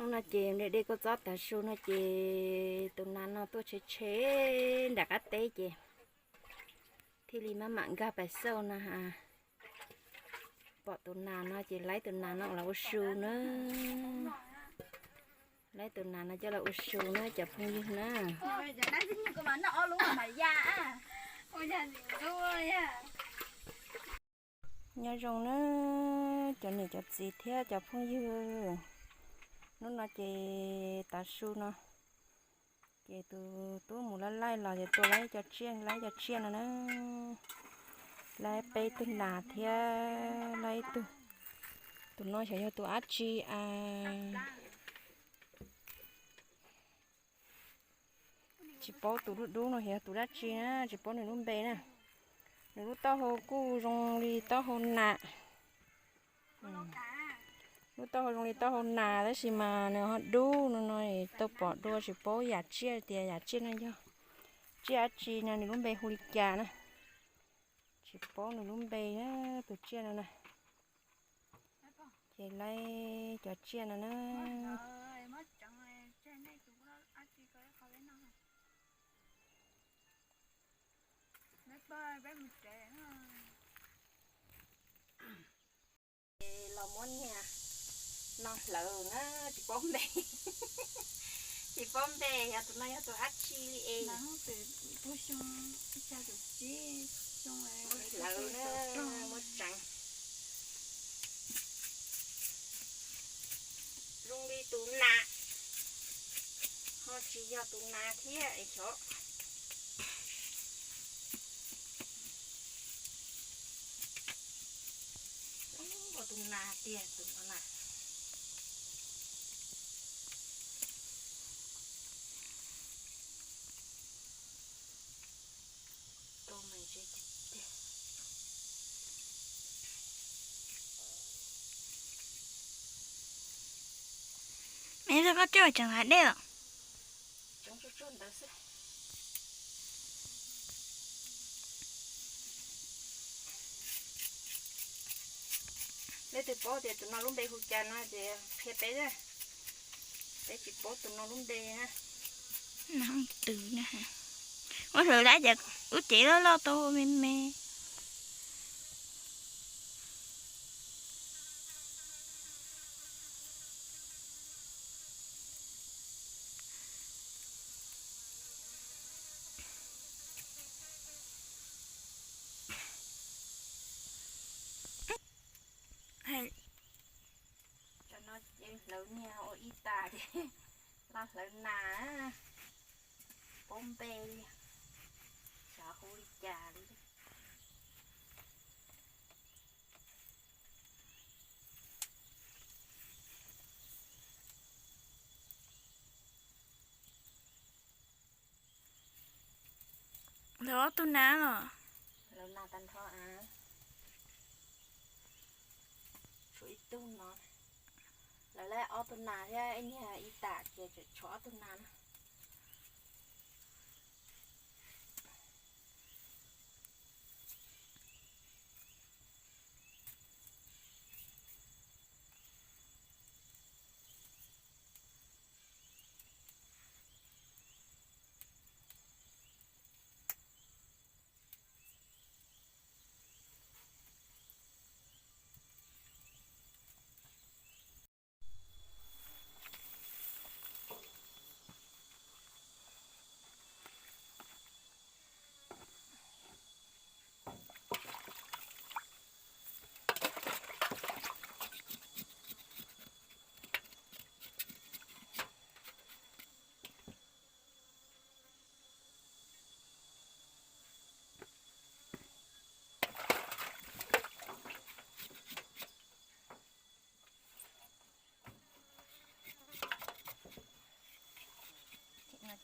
No ces de de kua txob tav su no ces tus nas no tuaj tshe tshe nram qab teb ces thiaj li maj mam nkag pais xauj no ha. Pom tus nas no ces laib tus nas no los ua su na. Laib tus nas no coj los ua su na cov phooj ywg na. Nyob zoo na cov niam cov txiv thiab cov phooj ywg. Hnub no ces tav su no ces tus tub mus laij laij los ces tua laib cov tsiaj, laib cov tsiaj no na. Laib peb tug nas thiab laib ib tug. Tus no xyov yog tus dab tsi a. Tsis paub tus dub dub no xyov yog tus dab tsi na, tsis paub nws lub npe na. Nws lub taub hau kuj zoo li taub hau nas. Lub taub hau zoo li taub hau nas tab sis mas nws ho dub no no, tau pom dua tsis paub yam tsiaj tias yam tsiaj no yog tsiaj dab tsi no, nws lub npe hu li cas na. Tsis paub nws lub npe na, tus tsiaj no na. Ces laib cov tsiaj no na. Los muab niag no hlawv na, tsis paub npe, tsis paub npe, yog tus no yog tus dab tsi li es. Hlawv na, muab tseev. Zoo li tus nas, ho tsis yog tus nas thiab es xyov. Ua tus nas tiag tus no na. Mej, koj coj tseem hav dej os. Leej twg paub tias tus no lub npe hu cas no ces qhia peb, peb tsis paub tus no lub npe na. Ua hlawv lawm ces lub cev loj loj tau me me. Cov no ces hlawv niag ua ib tas ces los hlawv nas, paub npe li, xyov hu li cas li. Lawv ob tug nas los? Lawv nas tag nrho a. Tshuav ib tug no. Lawv laib ob tug nas thiab ib niag ib tam ces tseem tshuav ob tug nas na.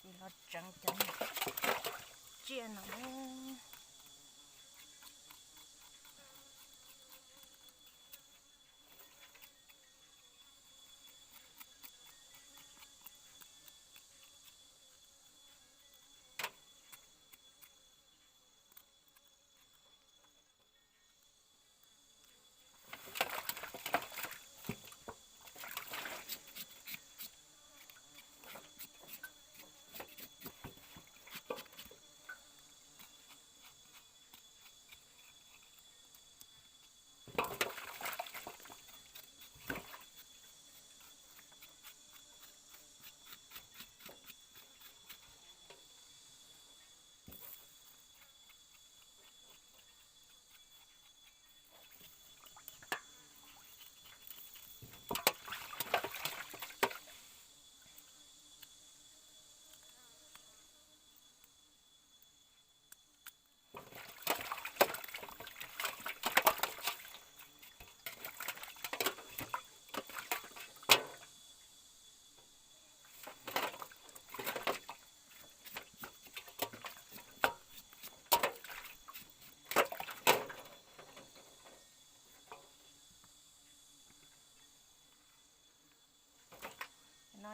Ces los tseev cov tsiaj no.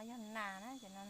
Yog nas na ces no.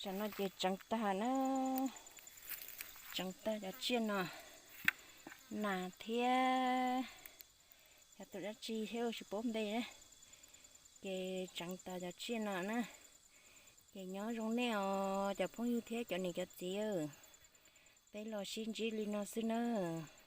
Tsam no ces tseev tag na, tseev tag cov tsiaj no, nas thiab cov tus dab tsi thiab tsis paub npe na. Ces tseev tag cov tsiaj no na. Ces nyob zoo nej os cov phooj ywg thiab cov niam cov txiv, peb los sib ntsib li no xwb nawb.